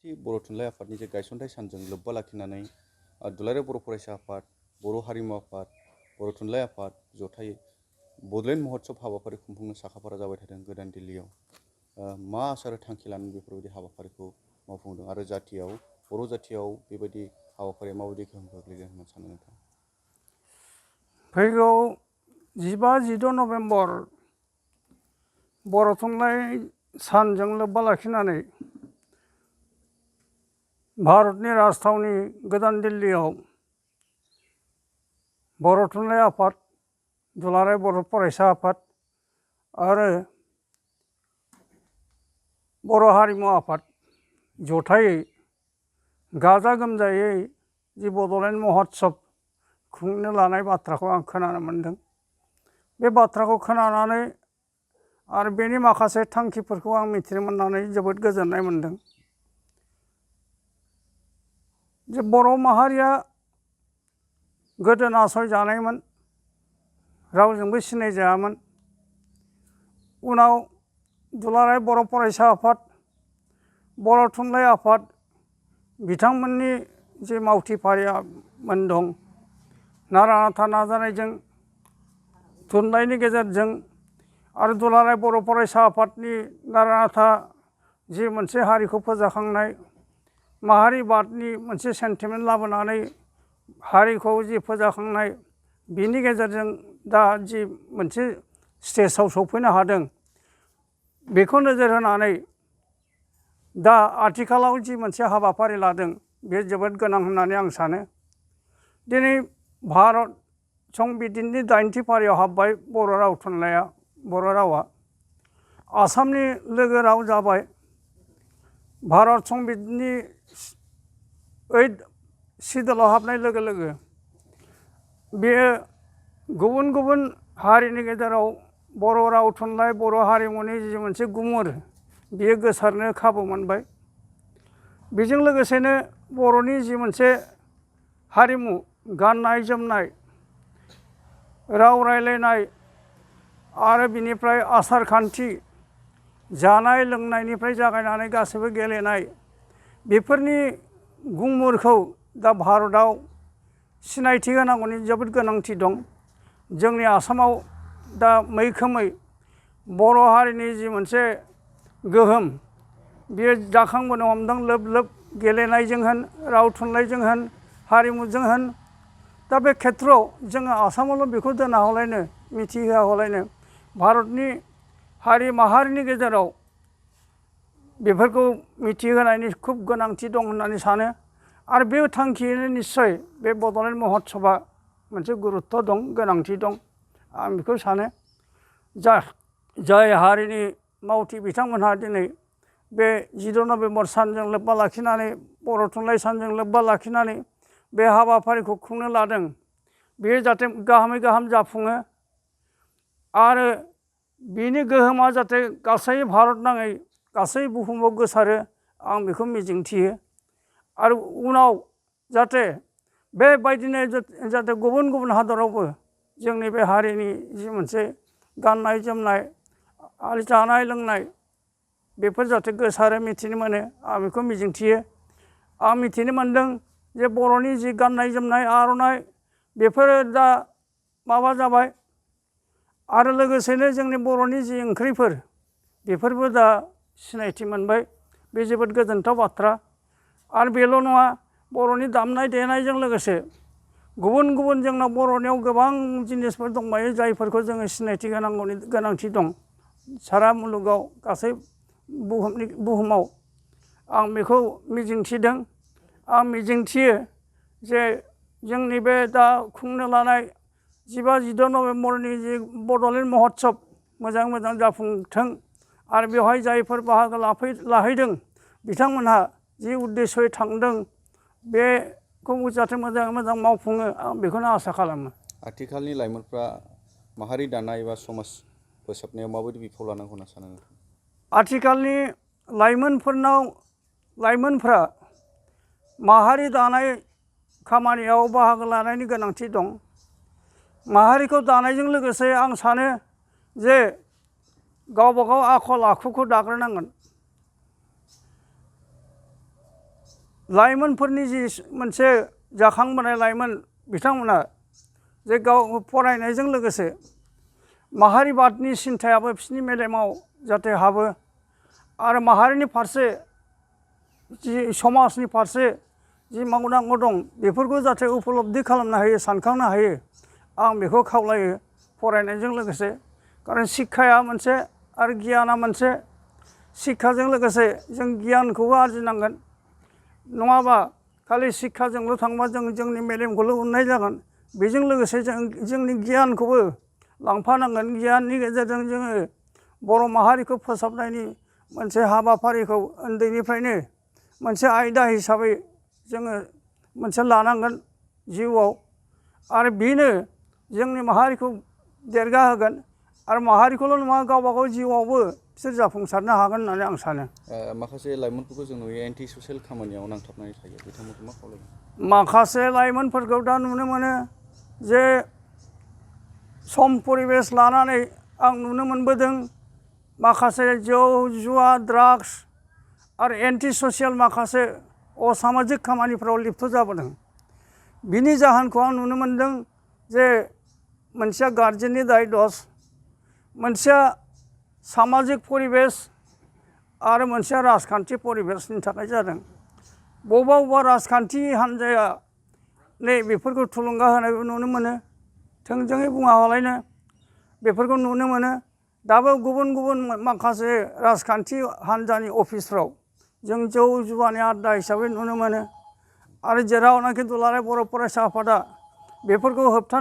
बर' थुनलाइ आफादनि जे गायसनथाइ सानजों लोब्बा लाखिनानै दुलाराय बर' फरायसा आफाद, बर' हारिमु आफाद, बर' थुनलाइ आफाद जथायै बड'लेण्ड महत्सब हाबाफारि खुंफुंनो साखाफारा जाबाय थादों गोदान दिल्लीयाव। मा आसा आरो थांखि लानानै बेफोरबायदि हाबाफारिखौ मावफुंदों आरो जाथियाव बर' जाथियाव बेबायदि हाबाफारिया माबायदि गोहोम खोख्लैगोन होनना सानो नोंथां? फैगौ 15-16 नभेम्बर बर' थुनलाइ सानजों लोब्बा लाखिनानै भारतनि राजथावनि गोदान दिल्लीयाव बर' थुनलाइ आफाद, दुलाराय बर' फरायसा आफाद आरो बर' हारिमु आफाद जथायै गाजा गोमजायै जि बड'लेण्ड महत्सब खुंनो लानाय बाथ्राखौ आं खोनानो मोन्दों। बे बाथ्राखौ खोनानानै आरो बेनि माखासे थांखिफोरखौ आं मिथिनो मोननानै जोबोद गोजोननाय मोन्दों। जे बर' माहारिया गोदो नासयजानायमोन, रावजोंबो सिनायजायामोन। उनाव दुलाराय बर' फरायसा आफाद, बर' थुनलाइ आफाद बिथांमोननि जे मावथि फारियामोन दं, नारा नाथा नाजानायजों, थुनलाइनि गेजेरजों आरो दुलाराय बर' फरायसा आफादनि नारा नाथा जि मोनसे हारिखौ फोजाखांनाय, माहारिबादनि मोनसे सेन्टिमेन्ट लाबोनानै हारिखौ जि फोजाखांनाय, बिनि गेजेरजों दा जि मोनसे स्टेजाव सौफैनो हादों, बेखौ नोजोर होनानै दा आथिखालाव जि मोनसे हाबाफारि लादों बे जोबोद गोनां होननानै आं सानो। दिनै भारत संबिजितनि 80थि फारियाव हाबबाय बर' राव थुनलाइया, बर' रावा आसामनि लोगो राव जाबाय। भारत संबिजितनि 8 सिडुलाव हाबनाय लोगो लोगो बेयो गुबुन गुबुन हारिनि गेजेराव बर' राव थुनलाइ, बर' हारिमुनि जि मोनसे गुमुर बियो गोसारनो खाबु मोनबाय। बेजों लोगोसेनो बर'नि जि मोनसे हारिमु, गाननाय जोमनाय, राव रायलायनाय आरो बिनिफ्राय आसार खान्थि, जानाय लोंनायनिफ्राय जागायनानै गासैबो गेलेनाय, बेफोरनि गुमुरखौ दा भारतआव सिनायथि होनांगौनि जोबोद गोनांथि दं। जोंनि आसामाव दा मैखोमै बर' हारिनि जि मोनसे गोहोम बेयो जाखांबोनो हमदों लोब लोब, गेलेनायजों होन, राव थुनलाइजों होन, हारिमुजों होन। दा बे खेथ्रआव जोङो आसामावल' बेखौ दोना हलायनो, मिथिहोआ हलायनो भारतनि हारि माहारिनि गेजेराव बेफोरखौ मिथिहोनायनि खुब गोनांथि दं होननानै सानो। आरो बे थांखियैनो निस्सय बे बड'लेण्ड महत्सबा मोनसे गुरुत्त दं, गोनांथि दं, आं बेखौ सानो। जाय हारिनि मावथि बिथांमोनहा दिनै बे 15 नभेम्बर सानजों लोब्बा लाखिनानै, बर' थुनलाइ सानजों लोब्बा लाखिनानै बे हाबाफारिखौ खुंनो लादों, बेयो जाहाथे गाहामै गाहाम जाफुङो आरो बिनि गोहोमा जाहाथे गासै भारत नाङै गासै बुहुमाव गोसारो, आं बेखौ मिजिंथियो। आरो उनाव जाहाथे बेबायदिनो जाहाथे गुबुन गुबुन हादरावबो जोंनि बे हारिनि जि मोनसे गाननाय जोमनाय आरो जानाय लोंनाय बेफोर जाहाथे गोसारो, मिथिनो मोनो, आं बेखौ मिजिंथियो। आं मिथिनो मोन्दों जे बर'नि जि गाननाय जोमनाय, आर'नाइ बेफोरो दा माबा जाबाय आरो लोगोसेनो जोंनि बर'नि जि ओंख्रिफोर बेफोरबो दा सिनायथि मोनबाय। बे जोबोद गोजोनथाव बाथ्रा। आरो बेल' नङा, बर'नि दामनाय देनायजों लोगोसे गुबुन गुबुन जोंनाव बर'नियाव गोबां जिनिसफोर दंबायो जायफोरखौ जोङो सिनायथि होनांगौनि गोनांथि दं सारा मुलुगाव, गासै बुहुमाव। आं बेखौ मिजिंथिदों। आं मिजिंथियो जे जोंनि बे दा खुंनो लानाय 15-16 नभेम्बरनि जि बड'लेण्ड महत्सब मोजां मोजां जाफुंथों आरो बेवहाय जायफोर बाहागो लाहैदों बिथांमोनहा जि उद्देश्ययै थांदों बेखौ जाहाथे मोजाङै मोजां मावफुङो, आं बेखौनो आसा खालामो। आथिखालनि लाइमोनफ्रा माहारि दानाय एबा समाज फोसाबनायाव माबायदि बिफाव लानांगौ होनना सानो नोंथां? आथिखालनि लाइमोनफ्रा माहारि दानाय खामानियाव बाहागो लानायनि गोनांथि दं। माहारिखौ दानायजों लोगोसे आं सानो जे गावबा गाव आखल आखुखौ दाग्रोनांगोन। लाइमोनफोरनि जि मोनसे जाखांबोनाय लाइमोन बिथांमोना जे गाव फरायनायजों लोगोसे माहारिबादनि सिन्थायाबो बिसोरनि मेलेमाव जाहाथे हाबो आरो माहारिनि फारसे जि समाजनि फारसे जि मावनांगौ दं बेफोरखौ जाहाथे उपलब्धि खालामनो हायो सानखांनो हायो आं बेखौ खावलायो फरायनायजों लोगोसे खारन शिक्षाया मोनसे आरो गियाना मोनसे शिक्षाजों लोगोसे जों गियानखौबो आरजिनांगोन नङाबा खालि शिक्षाजोंल' थांबा जों जोंनि मेलेमखौल' उन्नाय जागोन बेजों लोगोसे जों जोंनि गियानखौबो लांफानांगोन गियाननि गेजेरजों जोङो बर' माहारिखौ फोसाबनायनि मोनसे हाबाफारिखौ उन्दैनिफ्रायनो मोनसे आयदा हिसाबै जोङो मोनसे लानांगोन जिउआव आरो बेनो जोंनि माहारिखौ देरगाहोगोन आरो माहारिखौल' नङा गावबा गाव जिउआवबो बिसोर जाफुंसारनो हागोन होननानै आं सानो माखासे लाइमोनफोरखौ जों नुयो एन्टि ससियेल खामानियाव नांथाबनानै थायो बिथांमोनखौ मा खावलायगोन माखासे लाइमोनफोरखौ दा नुनो मोनो जे सम परिबेस लानानै आं नुनो मोनबोदों माखासे जौ जुवा ड्राग्स आरो एन्टि ससियेल माखासे असामाजिक खामानिफ्राव लिप्त जाबोदों बिनि जाहोनखौ आं नुनो मोनदों जे मोनसेया गार्जेननि दाय दस मोनसेया सामाजिक परिबेस आरो मोनसेया राजखान्थि परिबेसनि थाखाय जादों बबेबा बबेबा राजखान्थि हान्जाया नै बेफोरखौ थुलुंगा होनायबो नुनो मोनो थोंजोङै बुङाबालायनो बेफोरखौ नुनो मोनो दाबो गुबुन गुबुन माखासे राजखान्थि हान्जानि अफिसफ्राव जों जौ जुवानि आड्डा हिसाबै नुनो मोनो आरो जेरावनाखि दुलाराय बर' फरायसा आफादा बेफोरखौ होबथानो